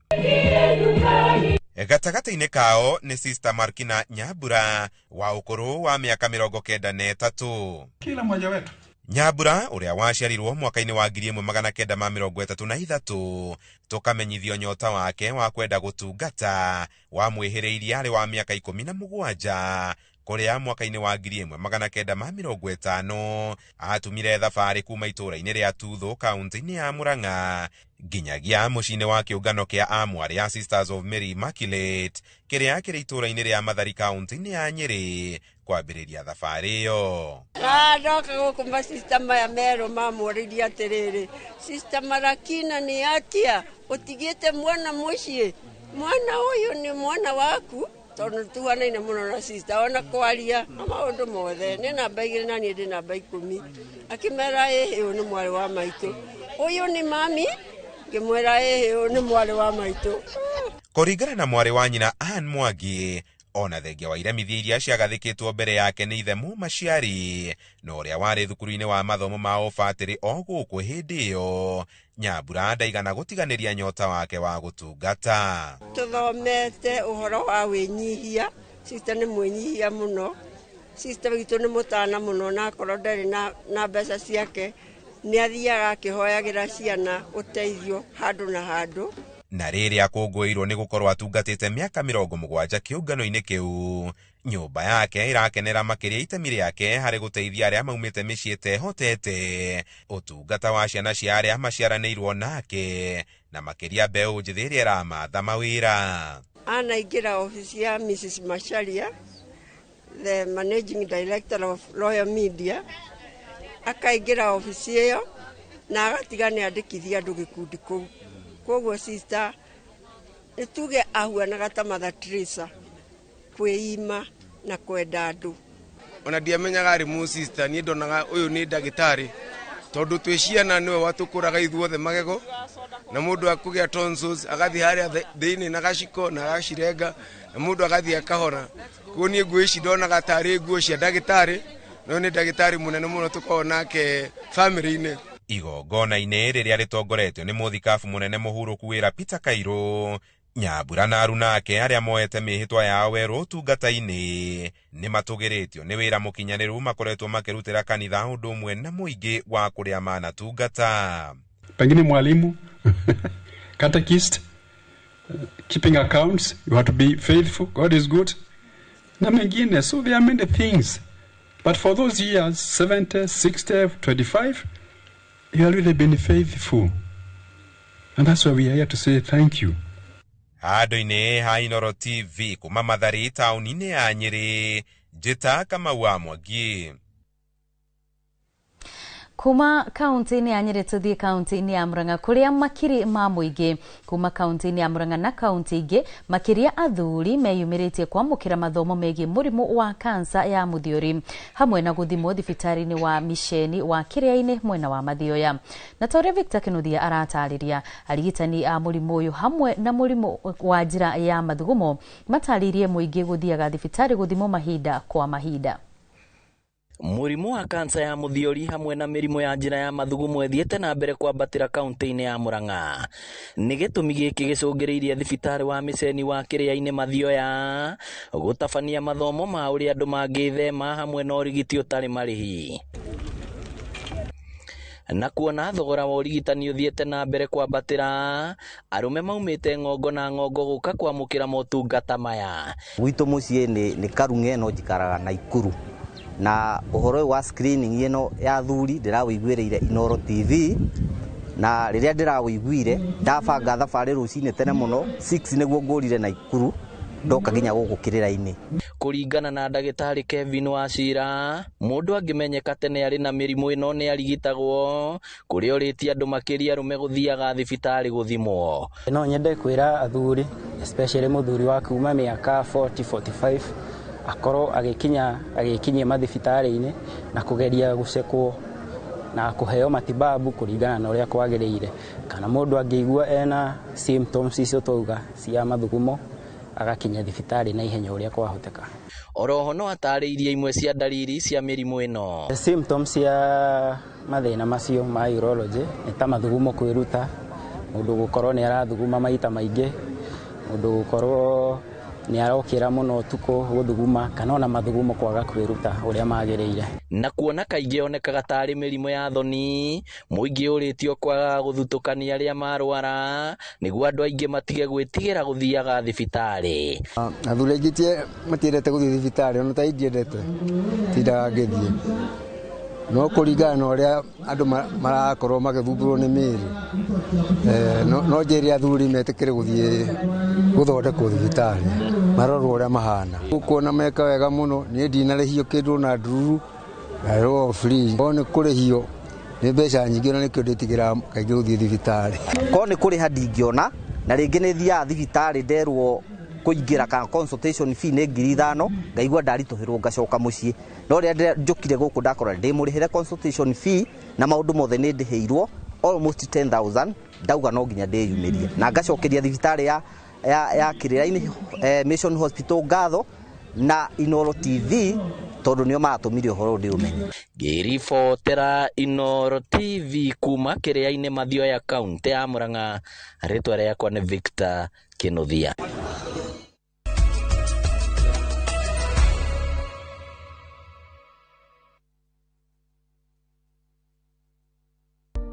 Speaker 14: Gatagatĩ-inĩ kao nĩ Sister Markina Nyambura wa ũkũrũ wa mĩaka 93.
Speaker 15: Kila mmoja wetu
Speaker 14: Nyambura ũrĩa waciarirwo mwaka-inĩ wa 1933 tũkamenyithio nyota wake wa kwenda gũtungata wamwĩhĩrĩirie arĩ wa mĩaka 17 kũrĩa mwaka-inĩ wa 1950 atumire thabarĩ kuma itũũra-inĩ rĩa Tuthu kaunti-inĩ ya Murang'a nginyagia mũciĩ-inĩ wa kĩũngano kĩa amwarĩ ya Sisters of Mary Immaculate kĩrĩa kĩrĩ itũũra-inĩ rĩa Mathari kaunti-inĩ ya Nyĩrĩ kwambĩrĩria thabarĩ ĩyo.
Speaker 16: Ndoka gũkũ masista maya merũ mamũrĩrie atĩrĩrĩ, Sister Marakina nĩ atia ũtigĩte mwana mũciĩ, mwana ũyũ nĩ mwana waku, tondũ tuhanaine mũno na sister ona kwaria na maũndũ mothe, nĩ namba 2 na niĩ ndĩ namba 10. Akĩmera ĩhĩ ũyũ nĩ mwarĩ wa maitũ, ũyũ nĩ mami, ngĩmwĩra ĩhĩ ũyũ nĩ mwarĩ wa maitũ.
Speaker 14: Kũringana na mwarĩ wa nyina Ann Mwangi, ona thengia wa iremithia iria ciagathĩkĩtwo mbere yake nĩ ithe Mũmaciari na ũrĩa warĩ thukuru-inĩ wa mathomo ma ũbatĩrĩ o gũkũ hĩndĩ ĩyo, Nyambura ndaigana gũtiganĩria nyota wake wa gũtungata.
Speaker 16: Tũthomete ũhoro wa wĩnyihia, sister nĩ mwĩnyihia mũno, sister witũ nĩ mũtana mũno na akorwo ndarĩ na mbeca ciake nĩ athiaga akĩhoyagĩra ciana ũteithio handũ na handũ.
Speaker 14: Na rĩrĩa akũngũĩirwo nĩ gũkorwo atungatĩte mĩaka 70 kĩũngano-inĩ kĩu, nyũmba yake ĩrakenera makĩria itemi rĩake harĩ gũteithia arĩa maumĩte mĩciĩ ĩtehotete, ũtungata wa ciana cia arĩa maciaranĩirwo nake, na makĩria mbeũ njĩthĩ ĩrĩa ĩramatha mawĩra.
Speaker 16: Anaingĩra obici ya Mrs. Macharia, the managing director of Royal Media, akaingĩra obici ĩyo na agatiga nĩ andĩkithia andũ gĩkundi kũu. Koguo sister nĩ tuge ahuanaga ta Mother Teresa kwĩima na kwenda andũ.
Speaker 17: Ona ndiamenyaga arĩ mũ sister, niĩ ndonaga ũyũ nĩ ndagĩtarĩ tondũ twĩ ciana nĩwe watũkũraga ithuothe magego, na mũndũ akũgĩa tonsils agathiĩ harĩa thĩinĩ na gaciko na agacirenga na mũndũ agathiĩ akahona. Koguo niĩ nguo ici ndonaga tarĩ nguo cia ndagĩtarĩ, no nĩ ndagĩtarĩ mũnene mũno tũkoragwo nake family-inĩ.
Speaker 14: Igongona-inĩ rĩrĩa rĩtongoretio nĩ mũthikabu mũnene mũhurũku wĩra Peter Kairũ, Nyambura na aruna ake arĩa moete mĩhĩtwa yao werũ ũtungata-inĩ nĩ matũgĩrĩtio nĩ wĩra mũkinyanĩru makoretwo makĩrutĩra kanitha ũndũ ũmwe na mũingĩ wa kũrĩa manatungata.
Speaker 15: Pengine mwalimu, catechist, keeping accounts, you have to be faithful, God is good, na mengine. So there are many things. But for those years, 70, 60, 25, you have really been faithful. And that's why we are here to say thank you.
Speaker 14: Handũ-inĩ ha Inooro TV kuma Mathari taũni-inĩ ya Nyĩrĩ, njĩta Kamau wa Mwangi.
Speaker 1: Kuma kaunti-inĩ ya Nyĩrĩ tũthiĩ kaunti-inĩ ya Murang'a kũrĩa makiri ma mũingĩ kuma kaunti-inĩ ya Murang'a na kaunti ingĩ makĩria athuri meyumĩrĩtie kwamũkĩra mathomo megiĩ mũrimũ wa kansa ya mũthiori hamwe na gũthimwo thibitarĩ-inĩ wa Misheni wa Kĩrĩa-inĩ mwena wa Mathioya. Na ta ũrĩa Victor Kinuthia aratarĩria, arigitani a mũrimũ ũyũ hamwe na mũrimũ wa njĩra ya mathugumo matarĩirie mũingĩ gũthiaga thibitarĩ gũthimwo mahinda kwa mahinda.
Speaker 2: Mũrimũ wa kansa ya mũthiori hamwe na mĩrimũ ya njĩra ya mathugumo ĩthiĩte na mbere kwambatĩra kaunti-inĩ ya Murang'a. Nĩ gĩtũmi gĩkĩ gĩcũngĩrĩirie thibitarĩ wa Mĩceni wa Kĩrĩa-inĩ Mathioya gũtabania mathomo ma ũrĩa andũ mangĩthema hamwe na ũrigiti ũtarĩ marĩhi. Na kuona thogora wa ũrigitani ũthiĩte na mbere kwambatĩra, arũme maumĩte ng'ongo na ng'ongo gũka kwamũkĩra motungata maya.
Speaker 3: Gwitũ mũciĩ nĩ Karung'e no njikaraga Naikuru. Na ũhoro ũyũ wa screening ĩno ya athuri ndĩrawĩiguĩrĩire Inooro TV, na rĩrĩa ndĩrawĩiguire ndabanga thabarĩ rũcinĩ tene mũno 6 nĩguo ngũrire Naikuru ndoka nginya gũkũ Kĩrĩra-inĩ.
Speaker 2: Kũringana na ndagĩtarĩ Kevin Wachira, mũndũ angĩmenyeka tene arĩ na mĩrimũ ĩno nĩ arigitagwo, kũrĩa ũrĩtie andũ makĩria arũme gũthiaga thibitarĩ gũthimwo.
Speaker 4: No nyende kwĩra athuri, especially mũthuri wa kuma mĩaka 40 45 akorwo agĩkinyia mathibitarĩ-inĩ na kũgeria gũcekwo na kũheo matibabu kũringana na ũrĩa kwagĩrĩire, kana mũndũ angĩigua ena symptoms icio twauga cia mathugumo agakinya thibitarĩ na ihenya ũrĩa kwahoteka.
Speaker 2: Oroho no atarĩirie imwe cia ndariri cia mĩrimũ ĩno.
Speaker 4: Symptoms cia mathĩna macio ma urology nĩ ta mathugumo kwĩruta, mũndũ gũkorwo nĩ arathuguma maita maingĩ, mũndũ gũkorwo nĩ arokĩra mũno ũtukũ gũthuguma, kana ona mathugumo kwaga kwĩruta ũrĩa magĩrĩire.
Speaker 2: Na kuona kaingĩ onekaga tarĩ mĩrimũ ya thoni, mũingĩ ũrĩtio kwaga gũthutũkania arĩa marwara nĩguo andũ aingĩ matige gwĩtigĩra gũthiaga thibitarĩ.
Speaker 18: Athuri aingĩ matiendete gũthiĩ thibitarĩ, ona ta indiendete tindaga ngĩthiĩ, no kũringana na ũrĩa andũ marakorwo magĩthumbũrwo nĩ mĩĩrĩ, no njĩre athuri metĩkĩre gũthiĩ gũthondekwo thibitarĩ marorwo ũrĩa mahana. Ũkuona meka wega mũno, niĩ ndinarĩhio kĩndũ na ndururu, ndarĩrwo free. Korwo nĩ kũrĩhio nĩ mbeca nyingĩ, na nĩkĩo ndĩtigĩraga kaingĩ gũthiĩ thibitarĩ.
Speaker 3: Korwo nĩ kũrĩha ndingĩona, na rĩngĩ nĩ thiaga thibitarĩ nderwo kũingĩra kana consultation fee nĩ 5,000, ngaigua ndaritũhĩrwo ngacoka mũciĩ. No rĩrĩa njũkire gũkũ ndakora ndĩmũrĩhĩre consultation fee na maũndũ mothe nĩ ndĩhĩirwo almost 10,000, ndauga no nginya ndĩyumĩrie na ngacokeria thibitarĩ ya Kĩrĩra-inĩ Mission Hospital ngatho na Inooro TV tondũ nĩo maratũmire ũhoro ndĩũmenye.
Speaker 2: Ngĩribotera Inooro TV kuma Kĩrĩa-inĩ Mathioya kaunti ya Murang'a, rĩtwa rĩakwa nĩ Victor Kinuthia.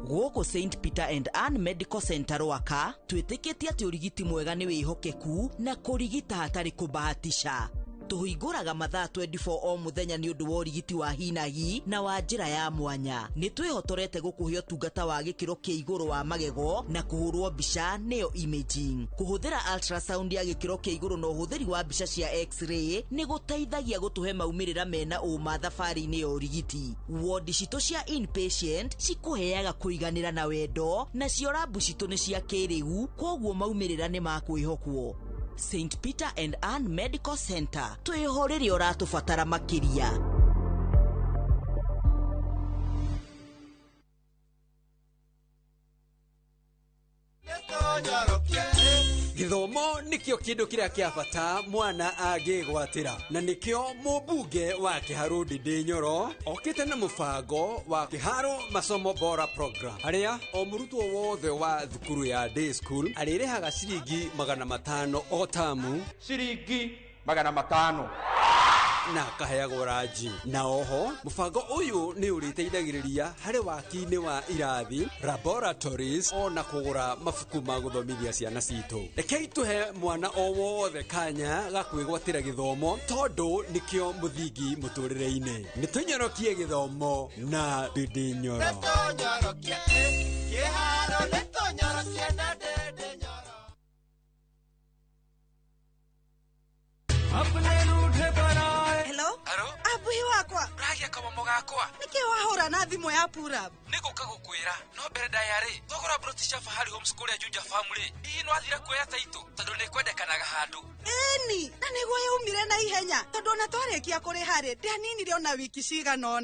Speaker 19: Gũkũ St Peter and Ann Medical Center Rwaka twĩtĩkĩtie atĩ ũrigiti mwega nĩ wĩhokeku na kũrigita hatarĩ kũbahatisha. Tũhingũraga mathaa 24 o mũthenya nĩ ũndũ wa ũrigiti wa hinahi na wa njĩra ya mwanya. Nĩ twĩhotorete gũkũhe ũtungata wa gĩkĩro kĩa igũrũ wa magego na kũhũrwo mbica nĩyo imaging. Kũhũthĩra ultrasound ya gĩkĩro kĩa igũrũ na ũhũthĩri wa mbica cia x-ray nĩ gũteithagia gũtũhe maumĩrĩra mena ũma thabarĩ-inĩ ya ũrigiti. Wodi citũ cia inpatient cikũheaga kũiganĩra na wendo, nacio rabu citũ nĩ cia kĩrĩu, kwoguo maumĩrĩra nĩ ma kwĩhokwo. St Peter and Ann Medical Center, twĩho rĩrĩa ũratũbatara makĩria.
Speaker 20: Gĩthomo nĩkĩo kĩndũ kĩrĩa kĩa bata mwana angĩgwatĩra, na nĩkĩo mũmbunge wa Kĩharũ Ndindi Nyoro okĩte na mũbango wa Kĩharũ Masomo Bora Program, harĩa o mũrutwo wothe wa thukuru ya day school arĩrĩhaga ciringi 500 o tamu,
Speaker 21: ciringi 500
Speaker 20: na akaheagwo ranji. Na oho mũbango ũyũ nĩ ũrĩteithagĩrĩria harĩ waki-inĩ wa irathi, laboratories, ona kũgũra mabuku ma gũthomithia ciana citũ. Rekei tũhe mwana o wothe kanya ga kwĩgwatĩra gĩthomo, tondũ nĩkĩo mũthingi mũtũrĩre-inĩ. Nĩ tũnyorokie gĩthomo na Ndindi Nyoro.
Speaker 22: Hello? Abuhi wakwa.
Speaker 5: Kamomo gakwa.
Speaker 6: Nĩkĩ wahũra na thimũ ya purab?
Speaker 5: Nĩ gũka gũkwĩra no mbere ndaya rĩ, twagũra broti cia Fahari Homes kũrĩa Juja Farm rĩ, hihi nĩwathire kuoya taitũ tondũ nĩ kwendekanaga handũ?
Speaker 6: Ĩni, na nĩguo yaumire na ihenya tondũ ona twarĩkia kũrĩha rĩ, ndianinire ona wiki cigana ũna.